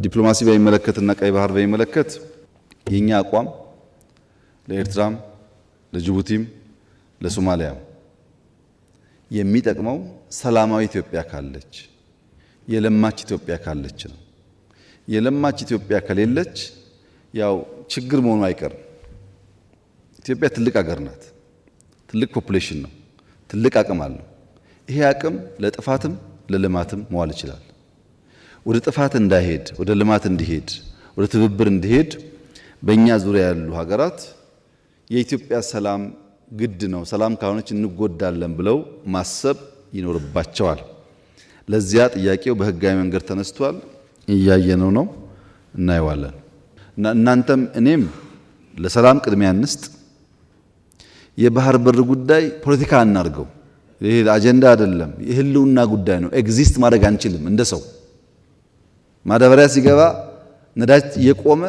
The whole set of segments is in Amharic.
ዲፕሎማሲ በሚመለከትና ቀይ ባህር በሚመለከት የኛ አቋም ለኤርትራም ለጅቡቲም ለሶማሊያም የሚጠቅመው ሰላማዊ ኢትዮጵያ ካለች፣ የለማች ኢትዮጵያ ካለች ነው። የለማች ኢትዮጵያ ከሌለች ያው ችግር መሆኑ አይቀርም። ኢትዮጵያ ትልቅ ሀገር ናት። ትልቅ population ነው። ትልቅ አቅም አለው። ይሄ አቅም ለጥፋትም ለልማትም መዋል ይችላል። ወደ ጥፋት እንዳይሄድ ወደ ልማት እንዲሄድ ወደ ትብብር እንዲሄድ በእኛ ዙሪያ ያሉ ሀገራት የኢትዮጵያ ሰላም ግድ ነው፣ ሰላም ካልሆነች እንጎዳለን ብለው ማሰብ ይኖርባቸዋል። ለዚያ ጥያቄው በህጋዊ መንገድ ተነስቷል። እያየነው ነው፣ እናየዋለን። እና እናንተም እኔም ለሰላም ቅድሚያ እንስጥ። የባህር በር ጉዳይ ፖለቲካ አናርገው። ይሄ አጀንዳ አይደለም፣ የህልውና ጉዳይ ነው። Exist ማድረግ አንችልም እንደ ሰው። ማዳበሪያ ሲገባ ነዳጅ እየቆመ፣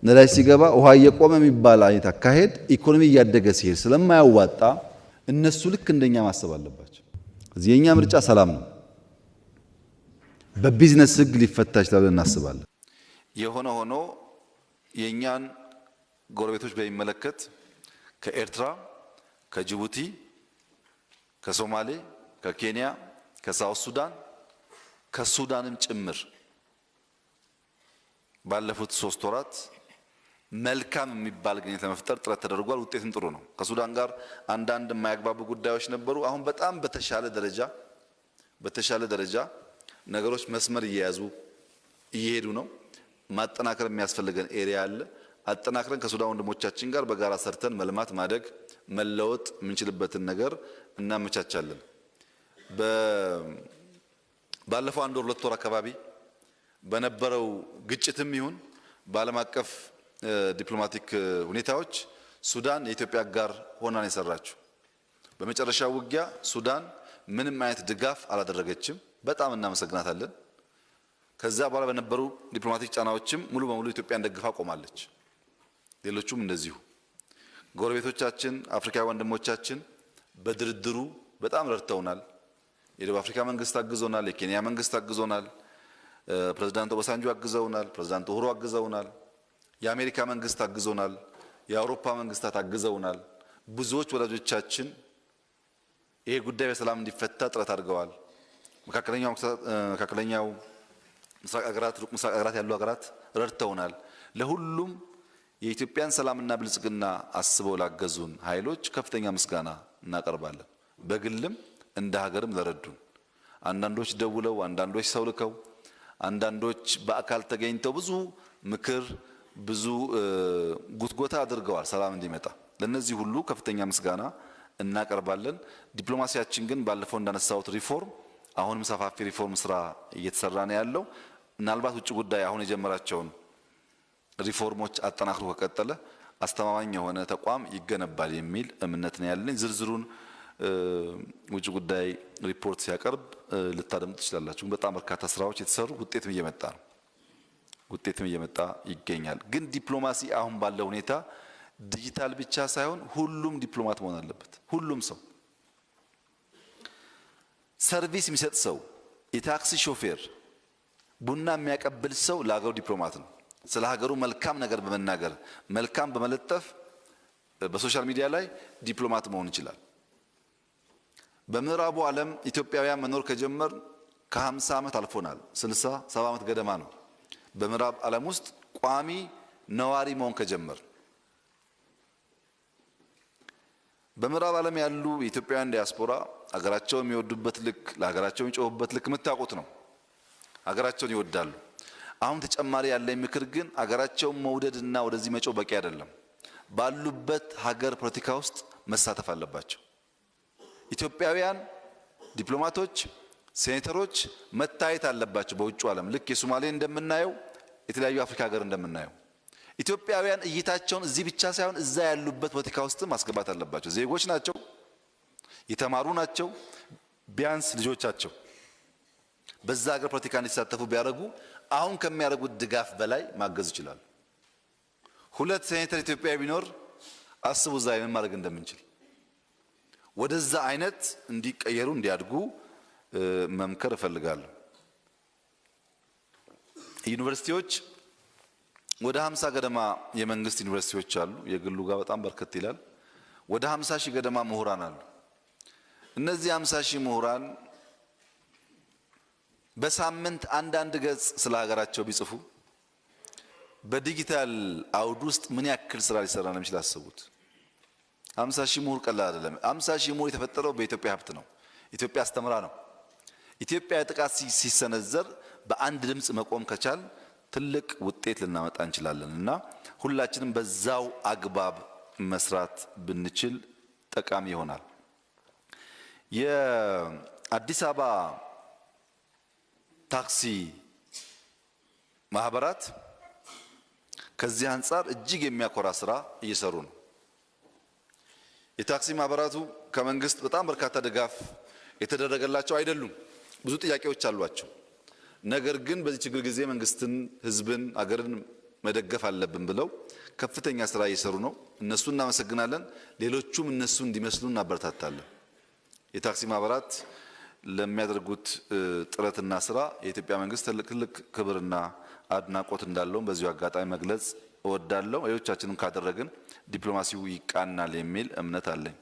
ነዳጅ ሲገባ ውሃ እየቆመ የሚባል አይነት አካሄድ ኢኮኖሚ እያደገ ሲሄድ ስለማያዋጣ እነሱ ልክ እንደኛ ማሰብ አለባቸው። እዚህ የኛ ምርጫ ሰላም ነው። በቢዝነስ ህግ ሊፈታ ይችላል ብለን እናስባለን። የሆነ ሆኖ የእኛን ጎረቤቶች በሚመለከት ከኤርትራ፣ ከጅቡቲ፣ ከሶማሌ፣ ከኬንያ፣ ከ South Sudan፣ ከሱዳንም ጭምር ባለፉት 3 ወራት መልካም የሚባል ግንኙነት ለመፍጠር ጥረት ተደርጓል። ውጤትም ጥሩ ነው። ከሱዳን ጋር አንዳንድ የማያግባቡ ጉዳዮች ነበሩ። አሁን በጣም በተሻለ ደረጃ ነገሮች መስመር እየያዙ እየሄዱ ነው። ማጠናከር የሚያስፈልገን area አለ። አጠናክረን ከሱዳን ወንድሞቻችን ጋር በጋራ ሰርተን መልማት፣ ማደግ፣ መለወጥ የምንችልበትን ነገር እናመቻቻለን። ባለፈው አንድ ወር 2 ወር አካባቢ በነበረው ግጭትም ይሁን በዓለም አቀፍ diplomatic ሁኔታዎች ሱዳን የኢትዮጵያ አጋር ሆና ነው የሰራችው። በመጨረሻው ውጊያ ሱዳን ምንም አይነት ድጋፍ አላደረገችም። በጣም እናመሰግናታለን። ከዛ በኋላ በነበሩ diplomatic ጫናዎችም ሙሉ በሙሉ ኢትዮጵያን ደግፋ ቆማለች። ሌሎቹም እንደዚሁ። ጎረቤቶቻችን፣ አፍሪካዊ ወንድሞቻችን በድርድሩ በጣም ረድተውናል። የደቡብ አፍሪካ መንግስት አግዞናል። የኬንያ መንግስት አግዞናል። ፕሬዚዳንት ኦባሳንጆ አግዘውናል። ፕሬዚዳንት ኡሁሩ አግዘውናል። የአሜሪካ መንግስት አግዞናል። የአውሮፓ መንግስታት አግዘውናል። ብዙዎች ወዳጆቻችን ይሄ ጉዳይ በሰላም እንዲፈታ ጥረት አድርገዋል። መካከለኛው ምስራቅ ሀገራት፣ ሩቅ ምስራቅ ሀገራት ያሉ ሀገራት ረድተውናል። ለሁሉም የኢትዮጵያን ሰላምና ብልጽግና አስበው ላገዙን ኃይሎች ከፍተኛ ምስጋና እናቀርባለን። በግልም እንደ ሀገርም ለረዱን፣ አንዳንዶች ደውለው፣ አንዳንዶች ሰው ልከው፣ አንዳንዶች በአካል ተገኝተው ብዙ ምክር፣ ብዙ ጉትጎታ አድርገዋል ሰላም እንዲመጣ። ለእነዚህ ሁሉ ከፍተኛ ምስጋና እናቀርባለን። ዲፕሎማሲያችን ግን ባለፈው እንዳነሳሁት ሪፎርም፣ አሁንም ሰፋፊ ሪፎርም ስራ እየተሰራ ነው ያለው። ምናልባት ውጭ ጉዳይ አሁን የጀመራቸውን ሪፎርሞች አጠናክሮ ከቀጠለ አስተማማኝ የሆነ ተቋም ይገነባል የሚል እምነት ነው ያለኝ። ዝርዝሩን ውጭ ጉዳይ ሪፖርት ሲያቀርብ ልታደምጡ ትችላላችሁ። በጣም በርካታ ስራዎች የተሰሩ ውጤትም እየመጣ ነው፣ ውጤትም እየመጣ ይገኛል። ግን ዲፕሎማሲ አሁን ባለው ሁኔታ ዲጂታል ብቻ ሳይሆን ሁሉም ዲፕሎማት መሆን አለበት። ሁሉም ሰው፣ service የሚሰጥ ሰው፣ የታክሲ ሾፌር፣ ቡና የሚያቀብል ሰው ለሀገሩ ዲፕሎማት ነው። ስለ ሀገሩ መልካም ነገር በመናገር፣ መልካም በመለጠፍ በ social media ላይ ዲፕሎማት መሆን ይችላል። በምዕራቡ ዓለም ኢትዮጵያውያን መኖር ከጀመርን ከ50 ዓመት አልፎናል። 60 70 ዓመት ገደማ ነው። በምዕራብ ዓለም ውስጥ ቋሚ ነዋሪ መሆን ከጀመርን በምዕራብ ዓለም ያሉ የኢትዮጵያውያን ዲያስፖራ ሀገራቸውን የሚወዱበት ልክ፣ ለሀገራቸው የሚጮሁበት ልክ የምታውቁት ነው። ሀገራቸውን ይወዳሉ። አሁን ተጨማሪ ያለኝ ምክር ግን ሀገራቸውን መውደድና ወደዚህ መጮህ በቂ አይደለም። ባሉበት ሀገር ፖለቲካ ውስጥ መሳተፍ አለባቸው። ኢትዮጵያውያን ዲፕሎማቶች፣ ሴኔተሮች መታየት አለባቸው በውጭ ዓለም፣ ልክ የሶማሌ እንደምናየው፣ የተለያዩ አፍሪካ ሀገር እንደምናየው። ኢትዮጵያውያን እይታቸውን እዚህ ብቻ ሳይሆን እዛ ያሉበት ፖለቲካ ውስጥ ማስገባት አለባቸው። ዜጎች ናቸው፣ የተማሩ ናቸው። ቢያንስ ልጆቻቸው በዛ ሀገር ፖለቲካ እንዲሳተፉ ቢያደርጉ አሁን ከሚያደርጉት ድጋፍ በላይ ማገዝ ይችላሉ። ሁለት ሴኔተር ኢትዮጵያ ቢኖር አስቡ እዛ ምን ማድረግ እንደምንችል። ወደዛ አይነት እንዲቀየሩ፣ እንዲያድጉ መምከር እፈልጋለሁ። ዩኒቨርሲቲዎች ወደ 50 ገደማ የመንግስት ዩኒቨርሲቲዎች አሉ። የግሉ ጋር በጣም በርከት ይላል። ወደ 50 ሺህ ገደማ ምሁራን አሉ። እነዚህ 50 ሺህ ምሁራን በሳምንት አንዳንድ ገጽ ስለ ሀገራቸው ቢጽፉ በዲጂታል አውድ ውስጥ ምን ያክል ስራ ሊሰራ እንደሚችል አስቡት። 50 ሺህ ምሁር ቀላል አይደለም። 50 ሺህ ምሁር የተፈጠረው በኢትዮጵያ ሀብት ነው። ኢትዮጵያ አስተምራ ነው። ኢትዮጵያ ጥቃት ሲሰነዘር በአንድ ድምፅ መቆም ከቻል ትልቅ ውጤት ልናመጣ እንችላለን እና ሁላችንም በዛው አግባብ መስራት ብንችል ጠቃሚ ይሆናል። የአዲስ አበባ ታክሲ ማህበራት ከዚህ አንጻር እጅግ የሚያኮራ ስራ እየሰሩ ነው። የታክሲ ማህበራቱ ከመንግስት በጣም በርካታ ድጋፍ የተደረገላቸው አይደሉም። ብዙ ጥያቄዎች አሏቸው። ነገር ግን በዚህ ችግር ጊዜ መንግስትን፣ ህዝብን፣ አገርን መደገፍ አለብን ብለው ከፍተኛ ስራ እየሰሩ ነው። እነሱ እናመሰግናለን። ሌሎቹም እነሱ እንዲመስሉ እናበረታታለን። የታክሲ ማህበራት ለሚያደርጉት ጥረትና ስራ የኢትዮጵያ መንግስት ትልቅ ትልቅ ክብርና አድናቆት እንዳለውም በዚሁ አጋጣሚ መግለጽ እወዳለሁ። ሌሎቻችንም ካደረግን ዲፕሎማሲው ይቃናል የሚል እምነት አለኝ።